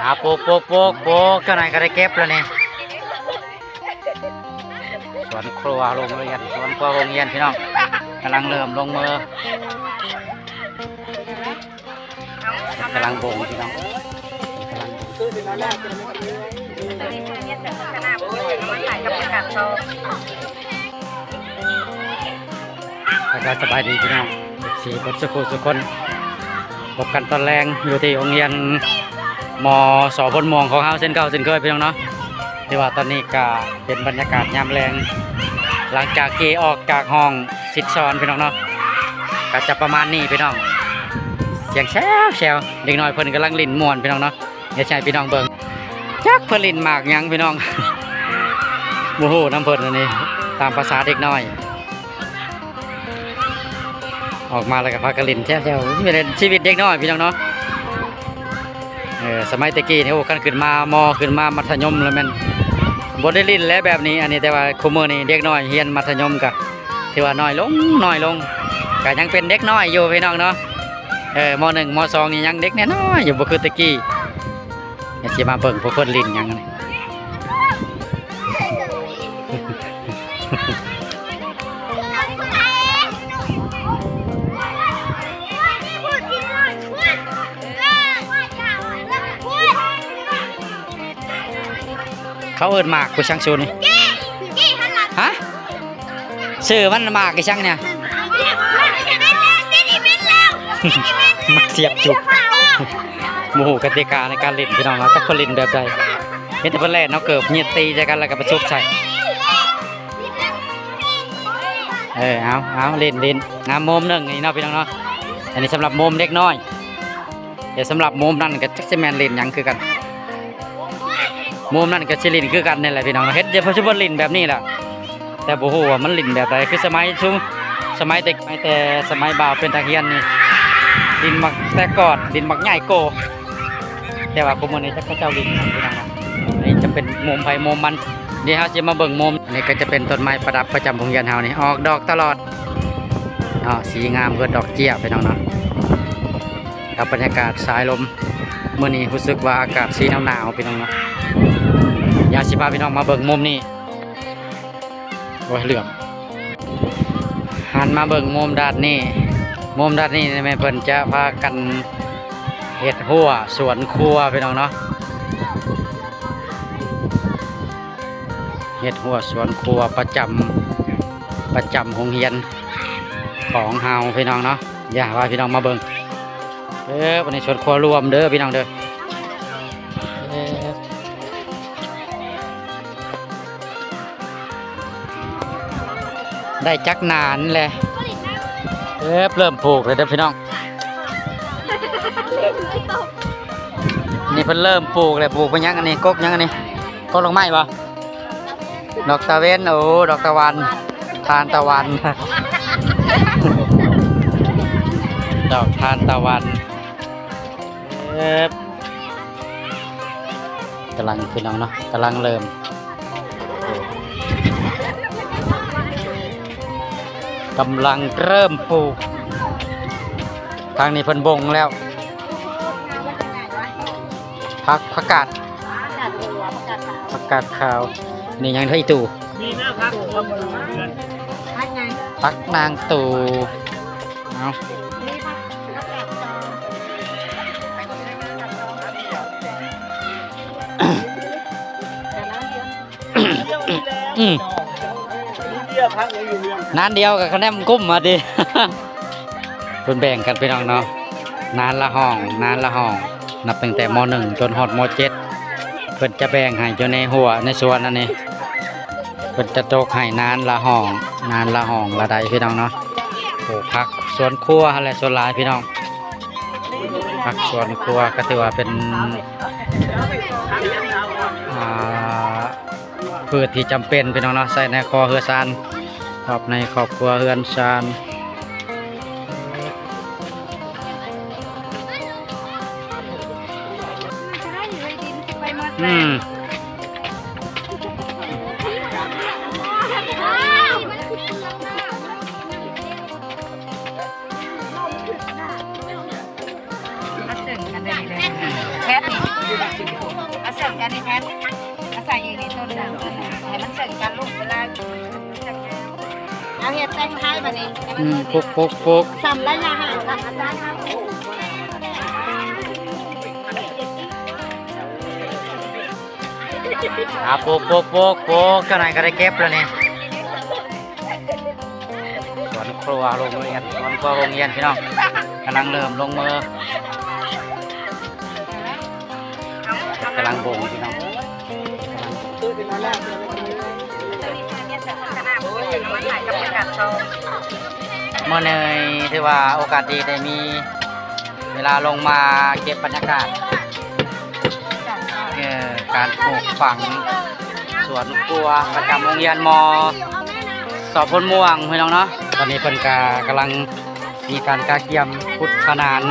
ອ່າ ປູກ ປູກ ປູກ ປູກ ເຈົ້ານາຍກໍໄດ້ເກັບແລ້ວນີ້. ສວນຄົວໂຮງຮຽນ ສວນຄົວໂຮງຮຽນພີ່ນ້ອງ ກຳລັງເລີ່ມລົງມື ກຳລັງບົ່ງພີ່ນ້ອງ ກຳລັງບົ່ງ. ແລ້ວກໍສະບາຍດີພີ່ນ້ອງ ເອັຟຊີ ເບິດສູ່ຜູ້ສູ່ຄົນ ພົບກັນຕອນແລງຢູ່ທີ່ໂຮງຮຽນ ມສ ໂພນມ່ວງຂອງເຮົາເຊັ່ນເກົ່າເຊັ່ນເຄີຍພີ່ນ້ອງເນາະ. ແຕ່ວ່າຕອນນີ້ກໍເປັນບັນຍາກາດຍາມແລງ ຫຼັງຈາກທີ່ອອກຈາກຫ້ອງສິດສອນພີ່ນ້ອງເນາະ ກໍຈະປະມານນີ້ພີ່ນ້ອງ ສຽງແຊວໆ ເດັກນ້ອຍເພິ່ນກຳລັງຫຼິ້ນມ່ວນພີ່ນ້ອງເນາະ. ດຽວຊິໃຫ້ພີ່ນ້ອງເບິ່ງ ຈັກເພິ່ນຫຼິ້ນໝາກຫຍັງພີ່ນ້ອງ ບໍ່ຮູ້ນຳເພິ່ນ ອັນນີ້ຕາມພາສາເດັກນ້ອຍ ອອກມາແລ້ວກໍພາກັນຫຼິ້ນແຊວໆ ຊີວິດເດັກນ້ອຍພີ່ນ້ອງເນາະ. ເອີ ສະໄໝແຕ່ກີ້ນີ້ ໂອ້ ຄັນຂຶ້ນມາ ມ ຂຶ້ນມາມັດທະຍົມແລ້ວແມ່ນບໍ່ໄດ້ຫຼິ້ນແລ້ວແບບນີ້ ອັນນີ້ ແຕ່ວ່າຄຸມື້ນີ້ເດັກນ້ອຍຮຽນມັດທະຍົມກໍຖືວ່ານ້ອຍລົງ ນ້ອຍລົງ ກໍຍັງເປັນເດັກນ້ອຍຢູ່ພີ່ນ້ອງເນາະ. ເອີ ມໍໜຶ່ງ ມໍສອງ ນີ້ຍັງເດັກນ້ອຍຢູ່ ບໍ່ຄືແຕ່ກີ້. ດຽວຊິມາເບິ່ງພວກເພິ່ນຫຼິ້ນຫຍັງນີ້ ເຂົາເອີ້ນໝາກກູຊ່າງຊູນີ້ ຮະ? ຊື່ມັນໝາກອີ່ຫຍັງນີ້? ໝາກສຽບຈຸກ. ບໍ່ຮູ້ກະຕິກາໃນການຫຼິ້ນພີ່ນ້ອງເນາະ ຈັກເພິ່ນຫຼິ້ນແບບໃດ ເຫັນແຕ່ເພິ່ນແລ່ນເນາະ ເກີບຍຽດຕີໃສ່ກັນແລ້ວກໍໄປຊຸບໃສ່. ເອີ ເອົາ ເອົາ ຫຼິ້ນ ຫຼິ້ນ ງາມ ມຸມໜຶ່ງນີ້ເນາະພີ່ນ້ອງເນາະ. ອັນນີ້ສຳລັບມຸມເດັກນ້ອຍ ແຕ່ສຳລັບມຸມນັ້ນກໍຈັກຊິແມ່ນຫຼິ້ນຫຍັງຄືກັນ ມຸມນັ້ນກໍຊິຫຼິ້ນຄືກັນນີ້ແຫຼະພີ່ນ້ອງເນາະ. ເຫັນແຕ່ເພິ່ນຊິບໍ່ຫຼິ້ນແບບນີ້ແຫຼະ ແຕ່ບໍ່ຮູ້ວ່າມັນຫຼິ້ນແບບໃດ ຄືສະໄໝຊຸມ ສະໄໝແຕ່ ແຕ່ສະໄໝບ່າວເປັນນັກຮຽນນີ້ຫຼິ້ນໝາກແຕະກອດ ຫຼິ້ນໝາກໃຫຍ່ໂກ ແຕ່ວ່າຄຸມື້ນີ້ຈັກເຂົາເຈົ້າຫຼິ້ນຫຍັງພີ່ນ້ອງເນາະ. ອັນນີ້ຈະເປັນມຸມໃຜມຸມມັນ ດຽວເຮົາຊິມາເບິ່ງມຸມ ອັນນີ້ກໍຈະເປັນຕົ້ນໄມ້ປະດັບປະຈຳໂຮງຮຽນເຮົານີ້ ອອກດອກຕະຫຼອດເນາະ ສີງາມເກີດດອກເຈ້ຍພີ່ນ້ອງເນາະ. ກັບບັນຍາກາດສາຍລົມ ມື້ນີ້ຮູ້ສຶກວ່າອາກາດຊິໜາວໆ ພີ່ນ້ອງເນາະ. ດຽວຊິພາພີ່ນ້ອງມາເບິ່ງມຸມນີ້ ໂອ້ຍ ເຫຼືອມ ຫັນມາເບິ່ງມຸມດ້ານນີ້ ມຸມດ້ານນີ້ແມ່ນເພິ່ນຈະພາກັນເຮັດຮົ້ວສວນຄົວ ພີ່ນ້ອງເນາະ. ເຮັດຮົ້ວສວນຄົວປະຈຳ ປະຈຳໂຮງຮຽນຂອງເຮົາພີ່ນ້ອງເນາະ. ຢ່າວ່າພີ່ນ້ອງມາເບິ່ງ ເອີ ອັນນີ້ສວນຄົວລວມເດີພີ່ນ້ອງເດີ. ເອີ ໄດ້ຈັກໜານແຫຼະ ເອີ ເລີ່ມປູກແລ້ວເດີພີ່ນ້ອງ. ນີ້ເພິ່ນເລີ່ມປູກແລ້ວ ປູກເປັນຫຍັງອັນນີ້ ກົກຫຍັງອັນນີ້ ກົກດອກໄມ້ບໍ່? ດອກຕາເວັນ ໂອ້ ດອກຕາວັນ ທານຕາວັນ ດອກທານຕາວັນ. ເອີບ ກຳລັງພີ່ນ້ອງເນາະ ກຳລັງເລີ່ມ ກຳລັງເລີ່ມປູກ. ທາງນີ້ເພິ່ນບົ່ງແລ້ວ ຜັກ ຜັກກາດ ຜັກກາດຂາວ ນີ້ຫຍັງເດ ອີ່ຕູ່? ຜັກນາງຕູ່ ເອົາ ອືມ ນານດຽວກໍຄະແນນກຸ້ມມາຕິ. ເພິ່ນແບ່ງກັນພີ່ນ້ອງເນາະ ນານລະຫ້ອງ ນານລະຫ້ອງ ນັບຕັ້ງແຕ່ ມໍໜຶ່ງ ຈົນຮອດ ມໍເຈັດ ເພິ່ນຈະແບ່ງໃຫ້ຢູ່ໃນຮົ້ວໃນສວນອັນນີ້ ເພິ່ນຈະຕົກໃຫ້ນານລະຫ້ອງ ນານລະຫ້ອງລະໃດພີ່ນ້ອງເນາະ. ປູກຜັກສວນຄົວຫັ້ນແຫຼະສ່ວນຫຼາຍພີ່ນ້ອງ ຜັກສວນຄົວກໍຖືວ່າເປັນ ອ່າ ພືດທີ່ຈຳເປັນພີ່ນ້ອງເນາະ ໃຊ້ໃນຄົວເຮືອນຊານ ຊອບໃນຄອບຄົວເຮືອນຊານ. ອືມ ມາເຊິ່ງກັນເລີຍເດີ ແຄບນີ້ ອັນນີ້ແມ່ນອາໄສຢູ່ໃນຕົ້ນນະ ຕົ້ນນະ ໃຫ້ມັນເຊິ່ງກັນລູກ ເວລາເອົາເຮັດແຕ່ງທ້າຍບາດນີ້ ອືມ ປຸກໆໆ ສ່ຳໄລຍະຫ່າງກັນ ອາຈານ ອ່າ ປຸກໆໆໆ ເຈົ້ານາຍກໍໄດ້ເກັບແລ້ວນີ້. ສວນຄົວໂຮງຮຽນ ສວນຄົວໂຮງຮຽນພີ່ນ້ອງ ກຳລັງເລີ່ມລົງມື ກຳລັງບົ່ງພີ່ນ້ອງ ກຳລັງ ມື້ນີ້ຖືວ່າໂອກາດດີໄດ້ມີເວລາລົງມາເກັບບັນຍາກາດ ເອີ ການປູກຝັງສວນຄົວປະຈຳໂຮງຮຽນ ມ ສ ໂພນມ່ວງ ພີ່ນ້ອງເນາະ. ຕອນນີ້ເພິ່ນກະກຳລັງມີການກະກຽມຂຸດຂະໜານ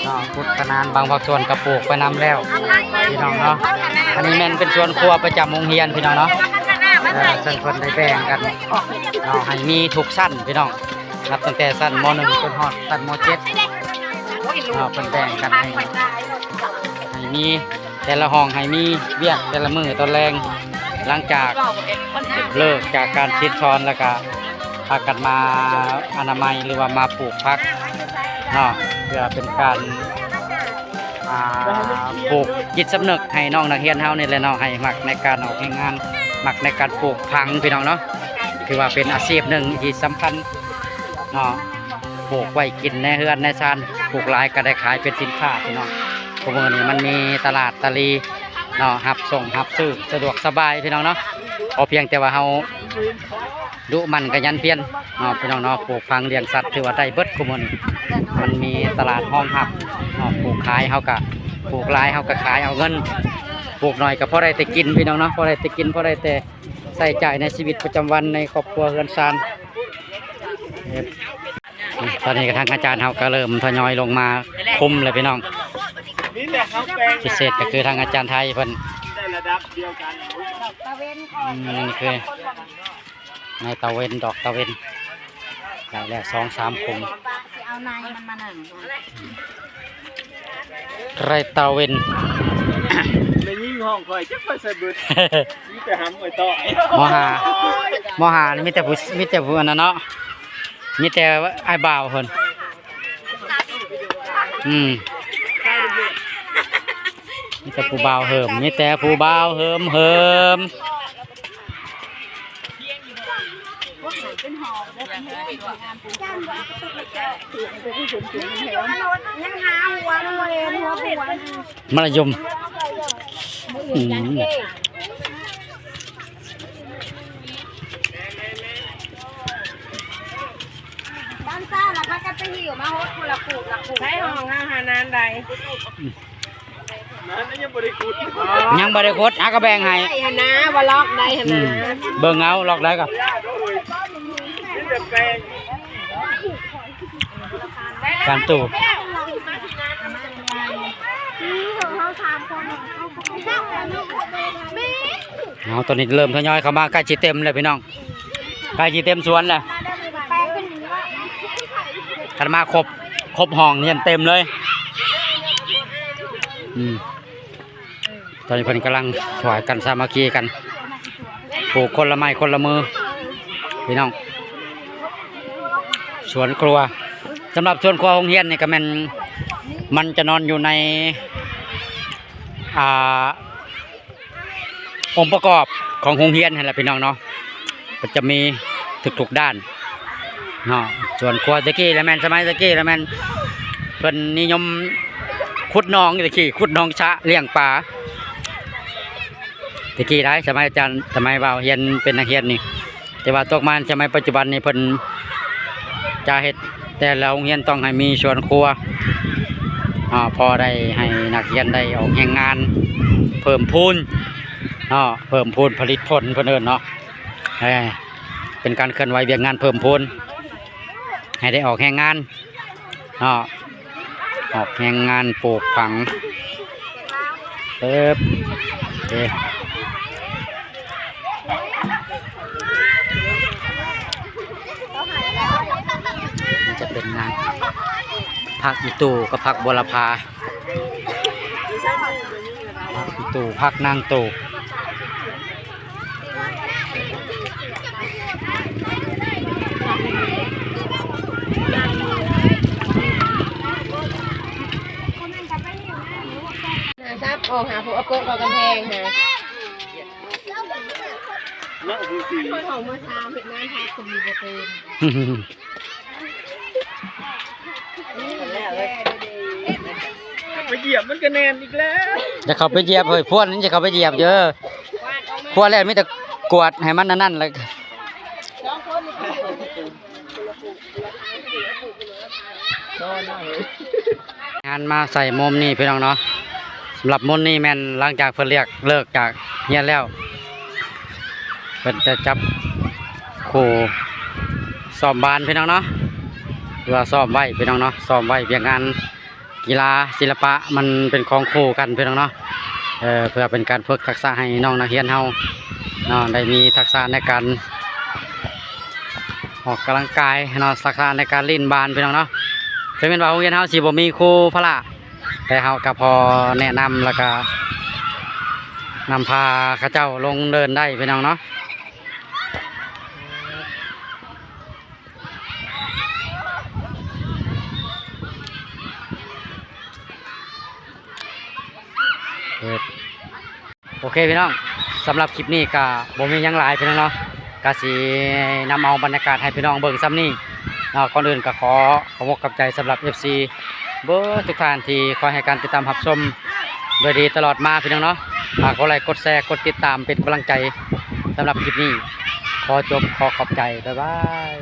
ເນາະ ຂຸດຂະໜານ ບາງພາກສ່ວນກະປູກໄປນຳແລ້ວພີ່ນ້ອງເນາະ. ອັນນີ້ແມ່ນເປັນສວນຄົວປະຈຳໂຮງຮຽນພີ່ນ້ອງເນາະ ເອີ ເຊິ່ງເພິ່ນໄດ້ແບ່ງກັນເນາະ ໃຫ້ມີທຸກຊັ້ນພີ່ນ້ອງ ນັບຕັ້ງແຕ່ຊັ້ນ ມໍໜຶ່ງ ຈົນຮອດຊັ້ນ ມໍເຈັດເນາະ ເພິ່ນແບ່ງກັນໃຫ້ ໃຫ້ມີ ແຕ່ລະຫ້ອງໃຫ້ມີວຽກແຕ່ລະມື້ຕອນແລງ ຫຼັງຈາກເລີກຈາກການສິດສອນ ແລ້ວກະພາກັນມາອະນາໄມ ຫຼືວ່າມາປູກຜັກເນາະ ເພື່ອເປັນການ ອ່າ ປູກຈິດສຳນຶກໃຫ້ນ້ອງນັກຮຽນເຮົານີ້ແຫຼະເນາະ ໃຫ້ມັກໃນການອອກແຮງງານ ມັກໃນການປູກຝັງພີ່ນ້ອງເນາະ. ຖືວ່າເປັນອາຊີບໜຶ່ງທີ່ສຳຄັນເນາະ ປູກໄວ້ກິນໃນເຮືອນໃນຊານ ປູກຫຼາຍກໍໄດ້ຂາຍເປັນສິນຄ້າພີ່ນ້ອງ. ທຸກມື້ນີ້ມັນມີຕະຫຼາດຕະຫຼີເນາະ ຮັບສົ່ງຮັບຊື້ສະດວກສະບາຍພີ່ນ້ອງເນາະ ຂໍພຽງແຕ່ວ່າເຮົາດຸໝັ່ນຂະຫຍັນພຽນເນາະ ພີ່ນ້ອງເນາະ. ປູກຝັງລ້ຽງສັດຖືວ່າໄດ້ເບິດ ທຸກມື້ນີ້ມັນມີຕະຫຼາດຮອງຮັບເນາະ ປູກຂາຍເຮົາກະ ປູກຫຼາຍເຮົາກະຂາຍເອົາເງິນ ປູກໜ້ອຍກະພໍໄດ້ແຕ່ກິນພີ່ນ້ອງເນາະ ພໍໄດ້ແຕ່ກິນ ພໍໄດ້ແຕ່ ໃຊ້ຈ່າຍໃນຊີວິດປະຈຳວັນໃນຄອບຄົວເຮືອນຊານ. ຕອນນີ້ກະທາງອາຈານເຮົາກະເລີ່ມທະຍອຍລົງມາຄຸມແລ້ວພີ່ນ້ອງ ພິເສດກະຄືທາງອາຈານໄທເພິ່ນ ອືມ ນີ້ຄືໃນຕາເວັນ ດອກຕາເວັນ ໄດ້ແລ້ວສອງສາມຂຸມ ຊິເອົາໃນມັນມາໜັງ ໄຮ່ຕາເວັນ ແມ່ຍິງຫ້ອງຂ້ອຍຈັກໄປໃສເບິດ ມີແຕ່ຫຳໄອ້ຕ້ອຍ ມໍຫ້າ ມໍຫ້ານີ້ມີແຕ່ຜູ້ ມີແຕ່ຜູ້ອັນນັ້ນເນາະ ມີແຕ່ອ້າຍບ່າວເພິ່ນ ອືມ ມີແຕ່ຜູ້ບ່າວເຫີມ ມີແຕ່ຜູ້ບ່າວເຫີມ ເຫີມ. ມັດທະຍົມ ອືມ ຕອນເຊົ້າລະພາກັນໄປຫິ້ວມາຫົດຄົນລະປູກລະປູກ ໃຊ້ຫ້ອງເຮົາຫານານໃດ. ຍັງບໍ່ໄດ້ຂຸດ ຍັງບໍ່ໄດ້ຂຸດ ຫາກະແບ່ງໃຫ້ ໄດ້ຫັ້ນນາ ວ່າລອກໄດ້ຫັ້ນນາ ອືມ ເບິ່ງເອົາລອກໄດ້ກໍ ມີແຕ່ແປ້ງ ການຕູ້ ເອົາ ຕອນນີ້ເລີ່ມທະຍອຍເຂົ້າມາ ໃກ້ຊິເຕັມແລ້ວພີ່ນ້ອງ ໃກ້ຊິເຕັມສວນແລ້ວ ຄັນມາຄົບ ຄົບຫ້ອງນີ້ເຕັມເລີຍ ອືມ ຕອນນີ້ເພິ່ນກຳລັງຊ່ວຍກັນສາມັກຄີກັນ ປູກຄົນລະໄມ້ຄົນລະມືພີ່ນ້ອງ ສວນຄົວ ສຳລັບສວນຄົວໂຮງຮຽນນີ້ກະແມ່ນ ມັນຈະນອນຢູ່ໃນ ອ່າ ອົງປະກອບຂອງໂຮງຮຽນຫັ້ນແຫຼະພີ່ນ້ອງເນາະ ມັນຈະມີທຸກໆດ້ານເນາະ. ສວນຄົວແຕ່ກີ້ລະແມ່ນ ສະໄໝແຕ່ກີ້ລະແມ່ນ ເພິ່ນນິຍົມຂຸດໜອງແຕ່ກີ້ ຂຸດໜອງສະລ້ຽງປາ ແຕ່ກີ້ໄດ໋ ສະໄໝອາຈານ ສະໄໝບ່າວຮຽນເປັນນັກຮຽນນີ້. ແຕ່ວ່າຕົກມາສະໄໝປັດຈຸບັນນີ້ ເພິ່ນຈະເຮັດແຕ່ລະໂຮງຮຽນຕ້ອງໃຫ້ມີສວນຄົວ ເນາະ ພໍໄດ້ໃຫ້ນັກຮຽນໄດ້ອອກແຮງງານ ເພີ່ມພູນເນາະ ເພີ່ມພູນຜະລິດຜົນ ເພິ່ນເອີ້ນເນາະ ເອີ ເປັນການເຄື່ອນໄຫວວຽກງານເພີ່ມພູນ ໃຫ້ໄດ້ອອກແຮງງານ ເນາະ ອອກແຮງງານປູກຝັງ ເອີບ ໂອເຄ ມັນຈະເປັນງານຜັກອີ່ຕູ່ກັບຜັກບົວລະພາ ຜັກອີ່ ຕູ້ ຜັກນາງຕູ ຫາຊັບອອກຫາຜູ້ເອົາໂປະເຂົ້າກຳແພງຫາ ເນາະ ຄືຊິ ຄົນຂອງມາຊາມເຮັດງານພັກຄົນມີບໍ່ເຕັມ. ໄປຢຽບມັນກະແໜ້ນອີກແລ້ວ. ຢ່າເຂົ້າໄປຢຽບເຮີ້ຍ ພວນ ຢ່າເຂົ້າໄປຢຽບເດີ. ພວນແລ້ວມີແຕ່ກວາດໃຫ້ມັນອັນນັ້ນແຫຼະ. ງານມາໃສ່ມຸມນີ້ພີ່ນ້ອງເນາະ. ສຳລັບມຸມນີ້ແມ່ນຫຼັງຈາກເພິ່ນລຽກເລີກຈາກຮຽນແລ້ວ ເພິ່ນຈະຈັບຄູ່ຊ້ອມບານພີ່ນ້ອງເນາະ ຫຼືວ່າຊ້ອມໄວ້ພີ່ນ້ອງເນາະ ຊ້ອມໄວ້ວຽກງານ ກິລາສິລະປະມັນເປັນຂອງຄູ່ກັນພີ່ນ້ອງເນາະ. ເອີ ເພື່ອເປັນການຝຶກທັກສະໃຫ້ນ້ອງນັກຮຽນເຮົາເນາະ ໄດ້ມີທັກສະໃນການອອກກຳລັງກາຍເນາະ ທັກສະໃນການຫຼິ້ນບານພີ່ນ້ອງເນາະ. ເຖິງແມ່ນວ່າໂຮງຮຽນເຮົາຊິບໍ່ມີຄູພະລະ ແຕ່ເຮົາກໍພໍແນະນຳ ແລ້ວກໍນຳພາເຂົາເຈົ້າລົງເດີ່ນໄດ້ພີ່ນ້ອງເນາະ. ໂອເຄພີ່ນ້ອງ ສຳລັບຄລິບນີ້ກະບໍ່ມີຫຍັງຫຼາຍພີ່ນ້ອງເນາະ ກະຊິນຳເອົາບັນຍາກາດໃຫ້ພີ່ນ້ອງເບິ່ງສ່ຳນີ້ເນາະ. ກ່ອນອື່ນກະຂໍຂອບອົກຂອບໃຈສຳລັບເອັຟຊີເບິດທຸກທ່ານທີ່ຄອຍໃຫ້ການຕິດຕາມຮັບຊົມໂດຍດີຕະຫຼອດມາພີ່ນ້ອງເນາະ. ຝາກກົດໄລກົດແຊ ກົດຕິດຕາມເປັນກຳລັງໃຈ. ສຳລັບຄລິບນີ້ຂໍຈົບ ຂໍຂອບໃຈ ບາຍບາຍ.